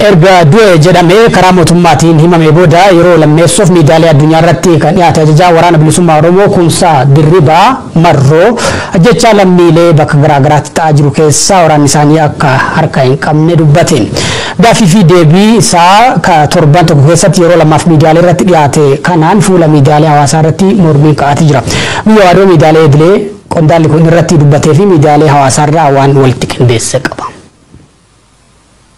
Erga du'e jedhamee karaa mootummaatiin himame booda yeroo lammeessuuf miidiyaalee addunyaa irratti kan dhiyaate ajajaa Waraana Bilisummaa Oromoo Kumsaa Dirribaa Marroo ajjechaa lammiilee bakka garaagaraatti ta'aa jiru keessaa waraanni isaanii akka harka hin qabne dubbate. Gaaffii fi deebii isaa ka torban tokko keessatti yeroo lammaaf miidiyaalee irratti dhiyaate kanaan fuula miidiyaalee hawaasaa irratti mormiin ka'aati jira. Biyya waadoo miidiyaalee idilee qondaalli kun irratti dubbatee fi miidiyaalee hawaasaa irraa waan walitti qindeesse qaba.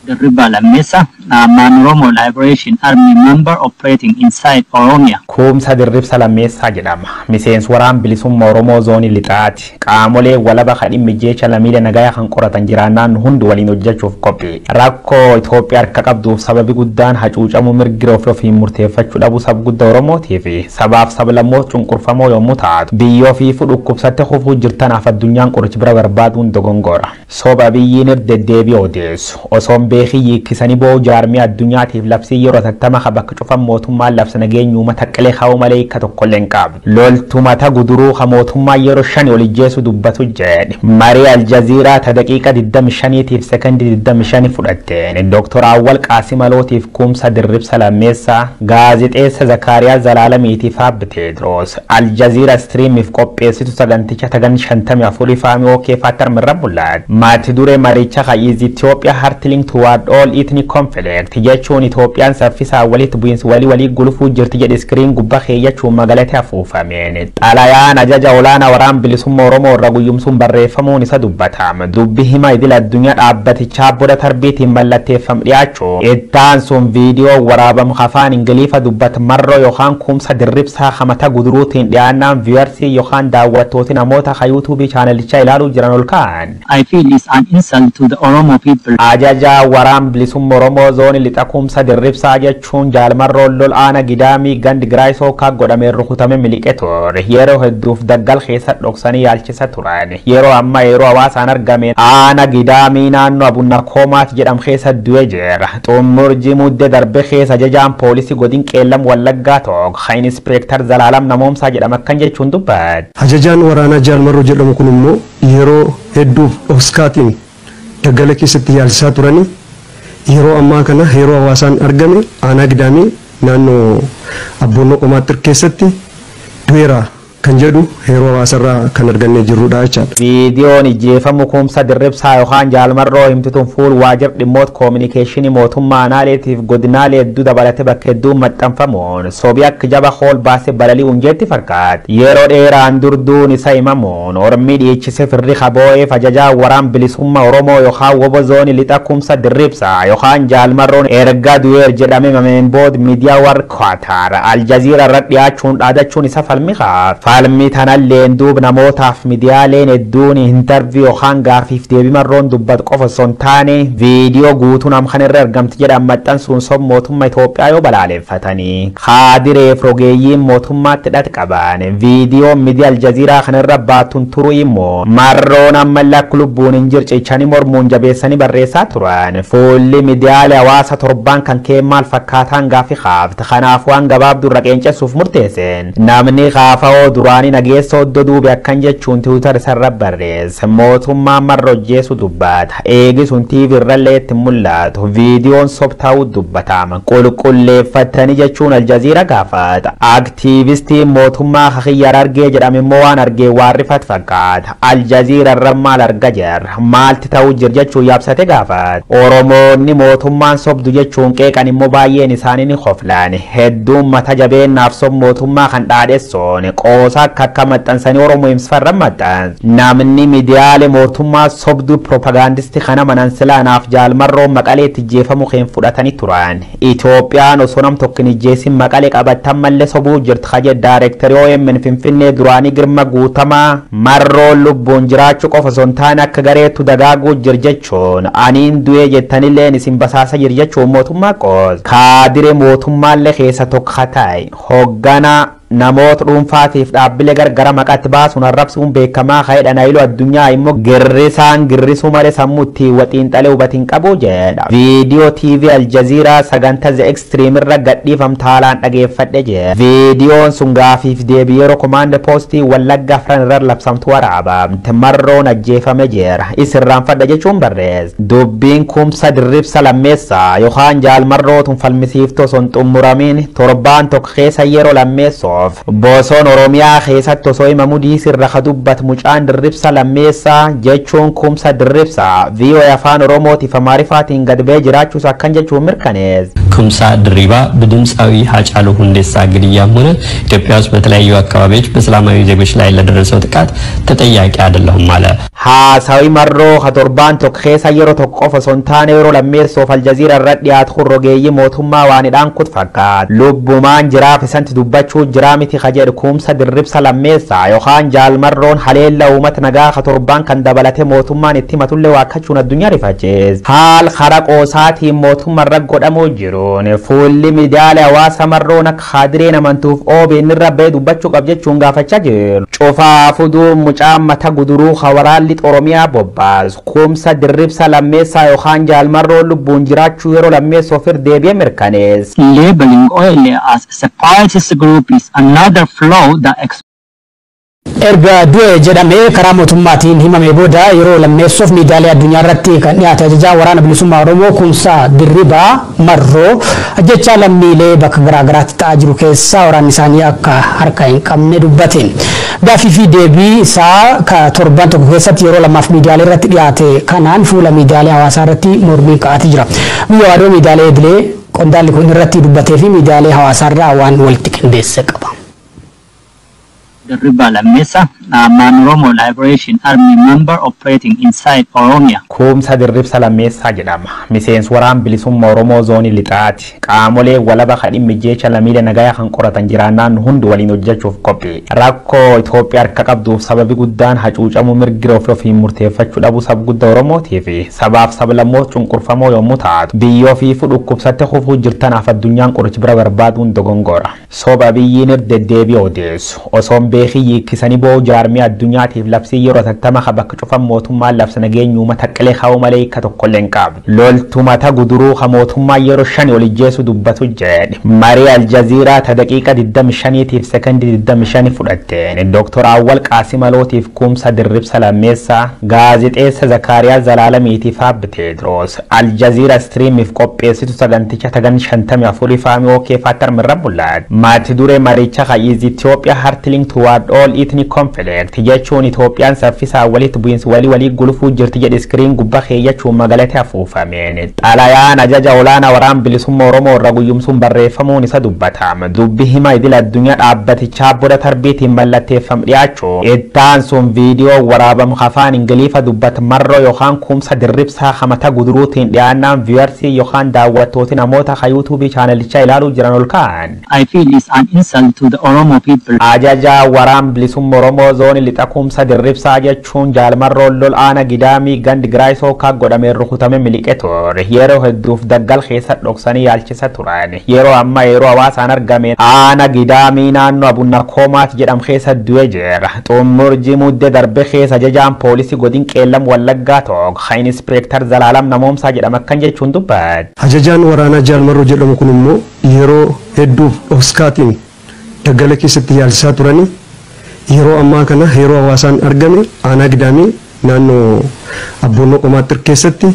Dirriba Lamesa, I'm an Oromo Liberation Army member operating inside Oromia. Kumsa Dirribsa Lammeessaa jedhama. Miseensi Waraan Bilisummaa Oromoo zoonii lixaati. Qaamolee walaba kan dhimmi jecha lammiilee nagayaa kan qoratan jiraannaan hundi waliin hojjechuuf qophii. Rakkoo Itoophiyaa harka qabduuf sababi guddaan hacuucamuu mirgira ofii ofiin murteeffachuu dhabuu sab guddaa Oromootii fi sabaaf sablammoota cunqurfamoo yommuu taatu, biyya ofiifuu dhukkubsatte kufuu jirtanaaf addunyaan qoricha bira barbaaduun dogongora. Soba biyyiin irra deddeebi'ee odeessu. Osoo hin beekin hiikkisanii boo'u jaarmii addunyaatiif labsii yeroo tattama ka bakka cufan mootummaan labsa nageenya uummata qilee kaa'uu malee hiika tokkollee hin qabdu. Loltu mata guduruu ka mootummaa yeroo shani ol ijjeessu dubbatu jedhe. Marii Aljaziiraa ta daqiiqa 25tiif sekondii 25 fudhatteen Dr. Awwal Qaasimalotiif Kumsa Dirribsa Lammeessaa, gaazexeessa Zakaariyaa Zalaalamiitiif Abbi Teedroos Aljaziira streamiif qopheessitu saganticha tagan 54 faamii OK faattar mirra mul'ata. Mati duree maricha ka "Is Ethiopia hurtling toward all ethnic conflict" jechuun Itoophiyaan saffisaan walitti bu'iinsa walii walii gulufuu jirti jedhe iskiriin gubbaa keeyyachuun magaalatti afuufameen. Xalayaan ajaja olaanaa Waraan Bilisummaa Oromoo irra guyyumsuun barreeffamuun isa dubbatama. Dubbi hima idil addunyaa dhaabbatichaa boda tarbiitiin mallatteeffam dhiyaachuu. Ittaan sun viidiyoo waraabamu afaan Ingiliifa dubbata Marroo yookaan Kumsa Dirribsaa hamata guduruutiin dhiyaannaan viewersii yookaan daawwattooti namoota ka yuutuubii chaanalichaa ilaaluu jiran ol ka'an. I feel it's an insult to the Oromo people. Ajaja Waraan Bilisummaa Oromoo zoonii lixa Kumsa Dirribsaa jechuun Jaalmarroon lol aana Gidaamii gandi Giraay Sookaa godhameen rukutame miliqe ture. Yeroo hedduuf daggal keessa dhoksanii yaalchisa turan. Yeroo amma yeroo hawaasaan argame aana Gidaamii naannoo Abunna Koomaat jedhamu keessa du'e jira. Xumurji muddee darbe keessa ajajaan poolisii godin Qeellam Wallaggaa tokko kan Inspektar Zalaalam Namoomsaa jedhama akkan jechuun dubbate. Ajajaan waraanaa Jaalmarroo jedhamu kun immoo yeroo hedduuf dhoskaatiin daggala keessatti yaalchisaa turanii, yeroo ammaa kana yeroo hawaasaan argame aanaa Gidaamii naannoo Abboonnoo Qomaaxxir keessatti du'eera kan jedhu yeroo hawaasarraa kan argannee jirrudha jechaadha. Viidiyoon ijjeefamu Kumsa Dirribsaa yookaan Jaalmarroo himtituun fuul waajjira dhimmoota koominikeeshinii mootummaa aanaaleetiif godinaalee hedduu dabalatee bakka hedduu maxxanfamuun sobii akka jaba hool baasee balali'uun jeetti fakkaata. Yeroo dheeraan durduun isa himamuun ormi dhiichise firri kaboo'eef ajajaa Waraan Bilisummaa Oromoo yookaan wobo zoonii lixa Kumsa Dirribsaa yookaan Jaalmarroon erga du'eer jedhame mameen booda miidiyaa warra Qatar Aljaziira irra dhiyaachuun dhaadachuun isa falmi kaaf. Falmi tanalleen duub namootaaf miidiyaaleen hedduun interview yookaan gaaffiif deebii Marroon dubbatu qofa osoo hin taane viidiyoo guutuu nam kan irra argamti jedhan maxxansuun sob mootummaa Itoophiyaa yoo balaaleffatanii kaadireef rogeeyyiin mootummaatti hidhata qaban viidiyoo miidiyaa Aljaziiraa kanarra baatuun turuu immoo Marroon ammallee akka lubbuun hin jircichanii mormuun jabeessanii barreessaa turan. Fuulli miidiyaalee hawaasa torban kan kee maal fakkaataan gaaffii kaafte. Kanaaf waan gabaabduu irra qeencessuuf murteesseen. Namni kaafa'oo duraanii nageessa oddoo duube akkan jechuun Tiwiitar isarra barreesse: "Mootummaan Marroo ajjeesu dubbata. Eegi sun TV irrallee itti mul'atu. Viidiyoon sob ta'uu dubbatama. Qulqulleeffatanii?" jechuun Aljaziira gaafata. Aktiivistiin mootummaa Kakiyyar Argee jedhame immoo waan argee waan rifat fakkaata. "Aljaziira irra maal arga jirra? Maalti ta'uu jira?" jechuun yaabsate gaafata. Oromoonni mootummaan sobdu jechuun qeeqan immoo baay'een isaanii ni koflan. Hedduun mata jabeennaaf sob mootummaa kan dhaadhessoon qoosa akka akka maxxansanii Oromoo himsifarra maxxansu. Namni miidiyaalee mootummaa sobduu piroopagaandistii kana manan silaanaaf Jaalmarroo Maqaleetti ijjeefamu keen fudhatanii turan. "Itoophiyaan osoo nam tokko hin ijjeesin Maqalee qabattan mallee sobuu jirti" kaje daayirektarii OMN Finfinnee duraanii Girma Guutamaa, Marroon lubbuun jiraachuu qofa osoo hin taane akka gareettu dagaaguu jir jechuun aniin du'ee jettanilleen isin basaasa jir jechuun mootummaa qoos. Kaadire mootummaallee keessa tokko ta'e hoggana Namoota dhuunfaatiif dhaabbilee gargara maqaatti baasuun arrabsuun beekamaa ka'edha. Naayiloo addunyaa immoo girrisaan girrisuu malee sammuu itti waxiinxalee hubatiin qabu jedha. Viidiyoo TV Aljazeeraa sagantaa The Extreme irra gadhiifamte haalaan dhageeffadhe jedha. Viidiyoon sun gaafiif deebii yeroo komaand poostii Wallagga afran irra labsamtu waraabamte. Marroon ajjeefame jira. Isirraanfadha jechuun barreesse. Dubbiin Kumsa Dirribsa Lammeessaa yookaan Jaalmarrootuun falmisiiftoo osoo hin xumuramiin torbaan tokko keessa yeroo lammeessoof boson Oromiyaa keessatti osoo himamu diisirra ka dubbatu mucaan Dirribsa Lammeessaa jechuun Kumsa Dirribsa VOA Afaan Oromootiif Amaariffaatiin gad ba'ee jiraachuus akkan jechuun mirkaneesse. ኩምሳ ድሪባ በድምፃዊ ሀጫሉ ሁንዴሳ ግድያም ሆነ ኢትዮጵያ ውስጥ በተለያዩ አካባቢዎች በሰላማዊ ዜጎች ላይ ለደረሰው ጥቃት ተጠያቂ አይደለሁም አለ። Haasawi Marroo ka torbaan tokko keessa yeroo tokko qofa osoo hin taane yeroo lammeessoof Aljazeera irra dhiyaatu kun rogeeyyii mootummaa waan hidhaan kut fakkaata. Lubbumaan jiraaf isanti dubbachuu jiraa miti ka jedhu Kumsa Dirribsa Lammeessaa yookaan Jaalmarroon haleella uummata nagaa ka torbaan kan dabalate mootummaan itti himatullee waakkachuun addunyaa rifachees. Haal kara qoosaatiin mootummaa irra godhamuu jiruun fuulli miidiyaalee hawaasa Marroon akka haadireen amantuuf OBN irra ba'ee dubbachuu qab jechuun gaafachaa jiru. Cufaa fuduu mucaan mata guduruu hawaraalli Oromiyaa bobbaasu Kumsa Dirribsa Lammeessaa yookaan Jaalmarroon lubbuun jiraachuu yeroo lammeessoof irra deebi'ee mirkaneesse. Labeling OLA as a separatist group is another flaw that Erga du'e jedhamee karaa mootummaatiin himamee booda yeroo lammeessoof miidiyaalee addunyaa irratti kan dhiyaate ajajaa waraana bilisummaa Oromoo Kumsaa Dirribaa Marroo ajjechaa lammiilee bakka garaagaraatti ta'aa jiru keessaa waraanni isaanii akka harka hin qabne dubbate. Gaaffii fi deebii isaa ka torban tokko keessatti yeroo lamaaf miidiyaalee irratti dhiyaate kanaan fuula miidiyaalee hawaasaa irratti mormiin ka'aati jira. Biyya waadoo miidiyaalee idilee qondaalli kun irratti dubbatee fi miidiyaalee hawaasaa irraa waan walitti qindeesse qaba. Diriba Lamesa, a Man Oromo Liberation Army member operating inside Oromia. Kumsa Dirribsa Lammeessaa jedhama. Miseensi waraan bilisummaa Oromoo zoonii lixaati. Qaamolee walaba kan dhimmi jecha lammiilee nagayaa kan qoratan jiraannaan hundi waliin hojjechuuf qophii. Rakkoo Itoophiyaa harka qabduuf sababi guddaan hacuucamuu mirgira ofii ofiin murteeffachuu dhabuu sab guddaa Oromootii fi sabaaf sablammoota cunqurfamoo yommuu taatu biyya ofiifuu dhukkubsatte kufuu jirtanaaf addunyaan qoricha bira barbaaduun dogongora. Soba biyyiin irra deddeebi'ee odeessu. Osoo hin beekin hiikkisanii boo'u jaarmii addunyaatiif labsii yeroo tattama ka bakka cufan mootummaan labsa nageenya uummata qilee kaa'u malee hiika tokkollee hin qabdu. Loltu mata guduruu ka mootummaa yeroo shani ol ijjeessu dubbatu jedhe. Marii Aljazeeraa ta daqiiqa 25tiif sekondii 25 fudhatteen Dr. Awwal Qaasimalotiif Kumsa Dirribsa Lammeessaa gaazexeessa Zakaariyaa Zalaalamiitiif Abbi Teedroos Aljazeera Streamiif qopheessitu saganticha tagan 54 faamii OK Fattar mirra mul'ate. Mati duree maricha ka "Is Ethiopia hurtling toward all ethnic conflict" jechuun Itoophiyaan saffisaan walitti bu'iinsa walii walii gulufuu jirti jedhe iskiriin gubbaa keeyyachuun magaalatti afuufameen. Xalayaan ajaja olaanaa waraan bilisummaa Oromoo irra guyyumsuun barreeffamuun isa dubbatama. Dubbi hima idil addunyaa dhaabbatichaa boda tarbiitiin mallatteeffam dhiyaachuu. Ittaan sun viidiyoo waraabamu afaan Ingilifa dubbata Marroo yookaan Kumsa Dirribsaa hamata guduruutiin dhiyaannaan viiwarsii yookaan daawwattooti namoota ka yuutuubii chaanalichaa ilaaluu jiran ol ka'an. I feel is an insult to the Oromo people. Ajaja waraan bilisummaa Oromoo zoonii lixa Kumsa Dirribsaa jechuun Jaalmarroon lol aana Gidaamii gandi Giraay Sookaa godhameen rukutame miliqe ture. Yeroo hedduuf daggal keessa dhoksanii yaalchisa turan. Yeroo amma yeroo hawaasaan argame aana Gidaamii naannoo Abunna Koomaat jedhamu keessa du'e jira. Xumurji muddee darbe keessa ajajaan poolisii godin Qeellam Wallaggaa tokko kan Inspektar Zalaalam Namoomsaa jedhama akkan jechuun dubbate. Ajajaan waraanaa Jaalmarroo jedhamu kun immoo yeroo hedduuf dhoskaatiin daggala keessatti yaalchisaa turanii yeroo ammaa kana yeroo hawaasaan argame aanaa Gidaamii naannoo Abboonnoo Qomaaxxir keessatti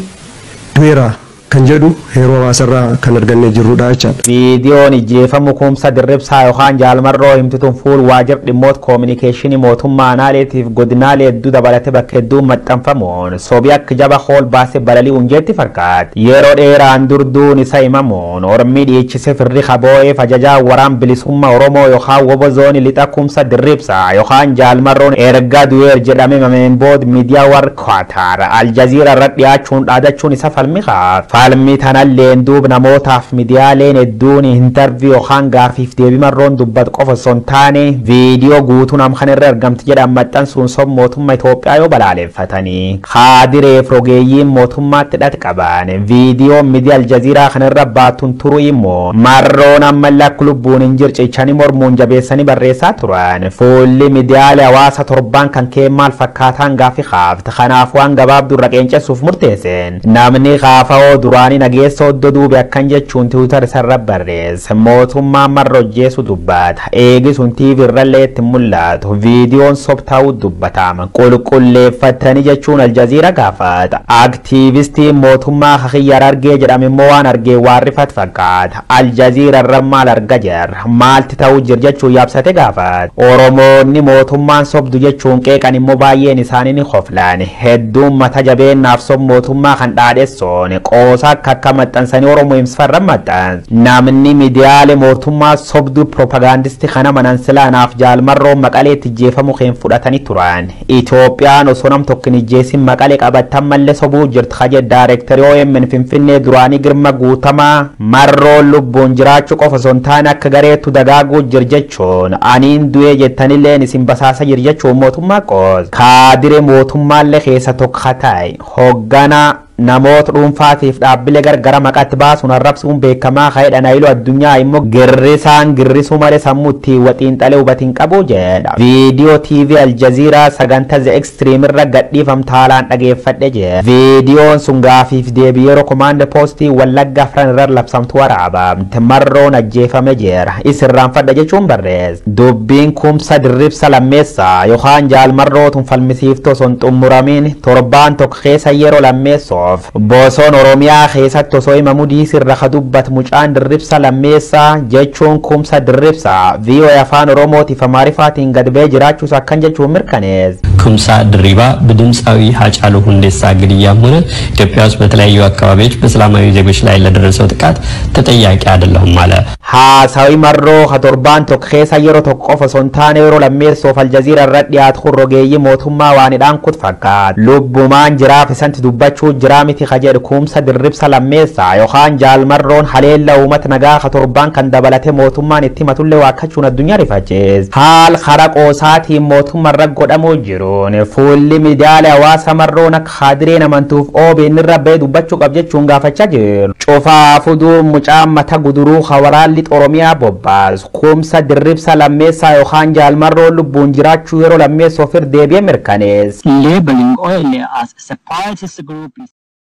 du'eera kan jedhu yeroo hawaasarraa kan argannee jirrudha jechaadha. Viidiyoon ijjeefamu Kumsa Dirribsaa yookaan Jaalmarroo himtituun fuul waajjira dhimmoota koominikeeshinii mootummaa aanaaleetiif godinaalee hedduu dabalate bakka hedduu maxxanfamuun sobii akka jaba hool baasee balali'uun jeetti fakkaata. Yeroo dheeraan durduun isa himamuun ormi dhiichise firri kaboo'eef ajajaa waraan bilisummaa Oromoo yookaan wobo zoonii lixa Kumsa Dirribsaa yookaan Jaalmarroon erga du'eer jedhamee himameen booda miidiyaa warra Qaataar Aljazeera irra dhiyaachuun dhaadachuun isa falmi kaaf. Falmi tanalleen duub namootaaf miidiyaaleen hedduun interview yookaan gaafiif deebii Marroon dubbatu qofa osoo hin taane viidiyoo guutuu nam kan irra argamti jedhan maxxansuun sob mootummaa Itoophiyaa yoo balaaleffatanii kaadireef rogeeyyiin mootummaatti hidhata qaban viidiyoon miidiyaa Aljaziiraa kan irra baatuun turuu immoo Marroon ammallee akka lubbuun hin jircichanii mormuun jabeessanii barreessaa turan. Fuulli miidiyaalee hawaasa torban kan kee maal fakkaataan gaafii kaafte kanaaf waan gabaabduu irra qeencessuuf murteesseen namni kaafa'oo duraanii nageessa oddoo duube akkan jechuun Tiwiitar isarra barreesse. Mootummaan Marroo ajjeesu dubbata, eegisuun TV irrallee itti mul'atu, viidiyoon sob ta'uu dubbatama, qulqulleeffatanii jechuun Aljaziira gaafata. Aktiivistiin mootummaa Hakiyyar Argee jedhame immoo waan argee waan rifat fakkaata. Aljaziira irra maal arga jirra, maalti ta'uu jira jechuun yaabsate gaafata. Oromoonni mootummaan sobdu jechuun qeeqan immoo baay'een isaanii ni hoflan. Hedduun mata jabeennaaf sob mootummaa kan dhaadhessoon qoosa akka akka maxxansanii Oromoo himsifarra maxxansu. Namni miidiyaalee mootummaa sobduu piroopagaandistii kana manan silaanaaf Jaalmarroon Maqaleetti ijjeefamu kan fudhatanii turan. Itoophiyaan osoo nam tokko hin ijjeesin Maqalee qabattan mallee sobuu jirti kaje daayirektarii OMN Finfinnee duraanii Girma Guutamaa Marroon lubbuun jiraachuu qofa osoo hin taane akka gareettu dagaaguu jir jechuun aniin du'ee jettanilleen isin basaasa jir jechuun mootummaa qoos. Kaadire mootummaallee keessa tokko ta'e hoogganaa namoota dhuunfaatiif dhaabbilee gargara maqaatti baasuun arrabsuun beekamaa ka'edha. Naayiloo addunyaa immoo girrisaan girrisuu malee sammuu ittiin waxiinxalee hubatiin qabu jedha. Viidiyoo TV Aljaziiraa sagantaa The Extreme irra gadhiifamtu haalaan dhageeffadhe jedha. Viidiyoon sun gaafiif deebii yeroo komaand poostii Wallagga afran irra labsamtu waraabamte. Marroon ajjeefame jira. Isirraanfadha jechuun barreesse. Dubbiin Kumsa Dirribsa Lammeessaa yookaan Jaalmarrootuun falmisiiftoo osoo hin xumuramiin torbaan tokko keessa yeroo lammeessoo boson Oromiyaa keessatti osoo himamu diisirra ka dubbatu mucaan Dirribsa Lammeessaa jechuun Kumsa Dirribsa VOA Afaan Oromootiif Amaariffaatiin gad ba'ee jiraachuus akkan jechuun mirkaneesse. ኩምሳ ድሪባ በድምፃዊ ሀጫሉ ሁንዴሳ ግድያም ሆነ ኢትዮጵያ ውስጥ በተለያዩ አካባቢዎች በሰላማዊ ዜጎች ላይ ለደረሰው ጥቃት ተጠያቂ አይደለሁም አለ። Haasawi Marroo ka torbaan tokko keessa yeroo tokko qofa osoo hin taane yeroo lammeessoof Aljaziira irra dhiyaatu kun rogeeyyii mootummaa waan hidhaan kut fakkaata. Lubbumaan jiraaf isanti dubbachuu jiraa miti ka jedhu Kumsa Dirribsa Lammeessaa yookaan Jaalmarroon haleella uummata nagaa ka torbaan kan dabalate mootummaan itti himatullee waakkachuun addunyaa rifacheesse. Haal kara qoosaatiin mootummaa irra godhamuu jiruun fuulli miidiyaalee hawaasa Marroon akka haadireen amantuuf OBN irra ba'ee dubbachuu qab jechuun gaafachaa jiru. Cufaa fuduu mucaan mata guduruu hawaraalli Oromiyaa bobbaasu Kumsa Dirribsa Lammeessaa yookaan Jaalmarroon lubbuun jiraachuu yeroo lammeessoof irra deebi'ee mirkaneesse. Labeling OLA as a separatist group is